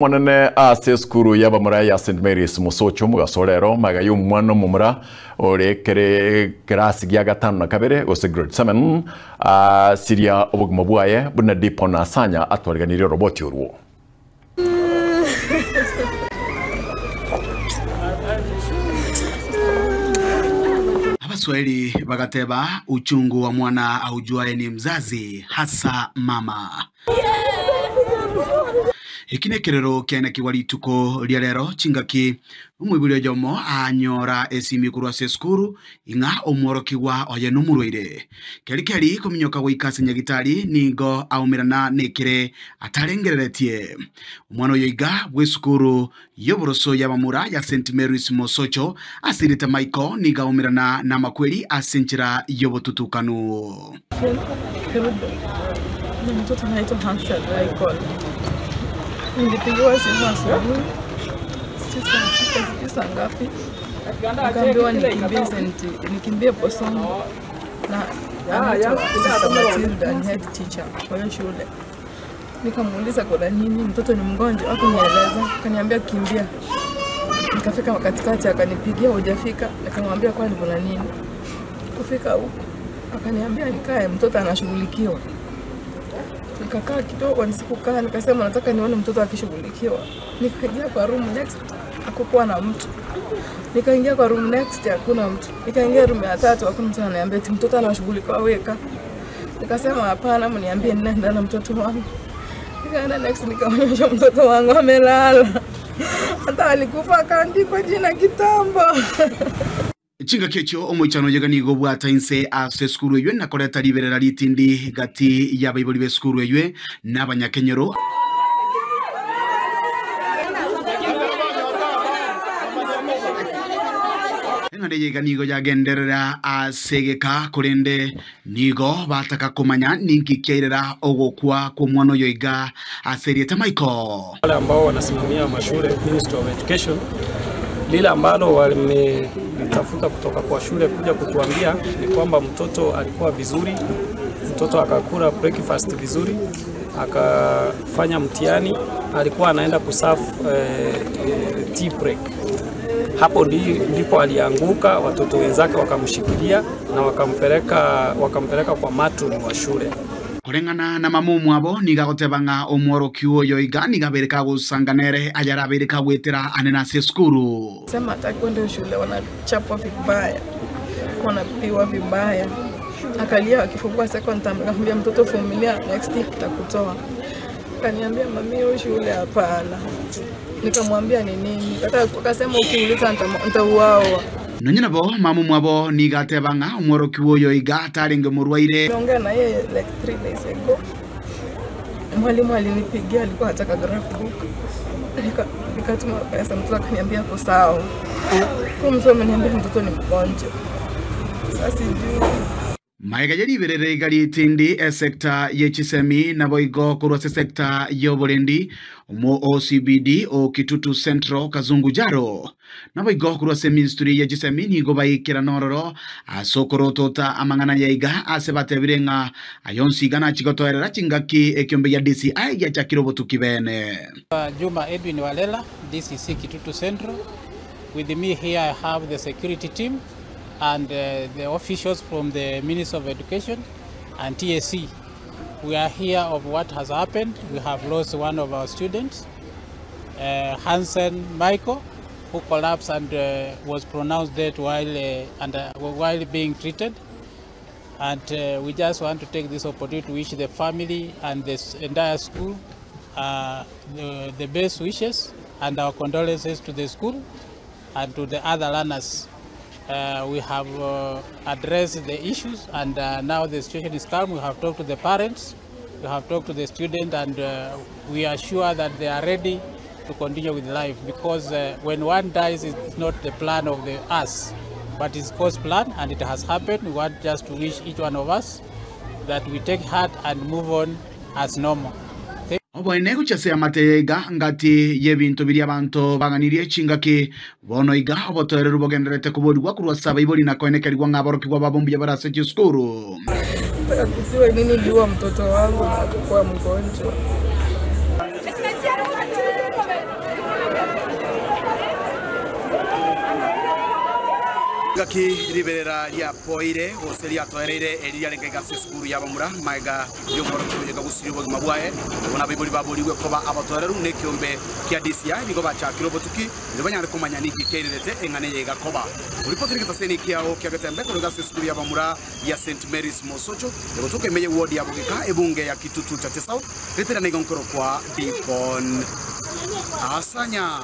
Mwanene ase skuru yabamura ya St Mary's Mosocho mugasorero magayo mwana mumura ore kere class gya gatano na kabere gose grade 7 a siria obuguma bwaye buna dipona sanya atwariganire roboti urwo. Abaswahili bagateba uchungu wa mwana aujuaye ni mzazi, hasa mama. Ikine kerero kiana kiwali tuko lialero chingaki umwibulio jomo anyora esimi kurwa seskuru inga omworo kiwa oye numurweire. Keli keli kuminyoka wikase nyagitali nigo aumirana nekire atarengereretie. Umwano yoiga bwesukuru yoboroso yabamura ya St Mary's Mosocho asirita Michael niga aumirana na makweli asenchira yobotutukanu. Mtoto anaitwa Hansel Michael. Nilipigiwa simu asubuhi, sijui saa ngapi, nikaambiwa nikimbie Bosongo na anaitwa Sister Matilda, ni head teacher kwa hiyo shule. Nikamuuliza kuna nini, mtoto ni mgonjwa, hakunieleza, akaniambia kimbia. Nikafika katikati akanipigia hujafika, nikamwambia kwani kuna nini. Kufika huko akaniambia nikae, mtoto anashughulikiwa. Nikakaa kidogo, nisikukaa, nikasema nataka nione mtoto akishughulikiwa. Nikaingia kwa room next, hakukuwa na mtu. Nikaingia kwa room next, hakuna mtu. Nikaingia room ya tatu, hakuna mtu ananiambia eti mtoto anashughulikiwa weka. Nikasema hapana, mniambie ninaenda na mtoto wangu. Nikaenda next, nikaonyesha mtoto wangu amelala. Hata alikufa akaandikwa jina kitambo. Chinga kecho omoichano yeganigo bwata inse ase skuru eywe nakoreta liberera litindi gati y'abaibori be skuru eywe n'abanyakenyero. Ngane yeganigo yagenderera asegeka kurende nigo bataka kumanya ninki kyairera ogokwa kwa mwana yoiga aserieta Michael. Wale ambao wanasimamia mashule Ministry of Education, lile ambalo wamelitafuta kutoka kwa shule kuja kutuambia ni kwamba mtoto alikuwa vizuri, mtoto akakula breakfast vizuri, akafanya mtihani, alikuwa anaenda kusafu tea break. Hapo ndipo alianguka, watoto wenzake wakamshikilia na wakampeleka kwa matron wa shule. Kulengana na mamumu abo nigagotebanga omworo kiuo yoiga nigabereka gusanganere ayarabereka gwetera anena seskuru. Sema hataki kwenda shule, wanachapwa vibaya, wanapiwa vibaya. Akalia akifungua second term, nikamwambia mtoto vumilia, next week tutakutoa. Akaniambia mami hiyo shule hapana. Nikamwambia ni nini? Akasema ukiuliza nitauawa. Nonyina bo mamumu abo nigatebanga omworo kiuo yoiga atarenge murwaire. Niongea na yeye like 3 days ago. Mwalimu alinipigia, alikuwa anataka graph book. Nikatuma pesa, mtoto akaniambia ko sawa. Kwa mtoto ameniambia mtoto ni mgonjwa. Sasa sijui. Maega yaliberere igalitindi e sekta yechisemi na boigo kurwase sekta yobolendi omo OCBD o Kitutu Central Kazungu Jaro na boigo kurwase ministry yechisemi nigo baikira nororo asokorotota amangana yaiga ase batebirenga ayonsi gana chigotoerera chingaki ekyombe ya DCI ya chakiro botukibene. Juma Edwin Walela, DCC Kitutu Central. With me here I have the security team and the officials from the Ministry of Education and TSC. We are here of what has happened. We have lost one of our students, Hansen Michael, who collapsed and was pronounced dead while being treated. And we just want to take this opportunity to wish the family and this entire school the best wishes and our condolences to the school and to the other learners. We have addressed the issues, and now the situation is calm. We have talked to the parents, we have talked to the students, and we are sure that they are ready to continue with life, because when one dies, it's not the plan of the us, but it's God's plan, and it has happened. We want just to wish each one of us that we take heart and move on as normal. Oboine guchase amatega ngati yebinto biri abantu baganirie chingaki bono iga obotorero rubogenderete kuborwa kurwa saba ibori na koenekerwa ngaborokigwa babombi barase chikuru. Nataka nini liwa mtoto wangu na kwa mgonjwa. Gaki riberera ria poire gose riatoereire eria rengega sukuru ya bamura maega yomoro kuyega gusiri obogima bwaye bona baibori baboriwe koba abatoreru nekiombe kia DCI nigo bachakire obotuki nibanyare kumanya niki kerirete eng'ane yega koba uripoti gitaseni kiao kia gatembe kuruga sukuru ya bamura ya St Mary's Mosocho egotoka emeye ward ya Bugika ebunge ya Kitutu Tate South retera nigonkoro kwa Dipon Asanya.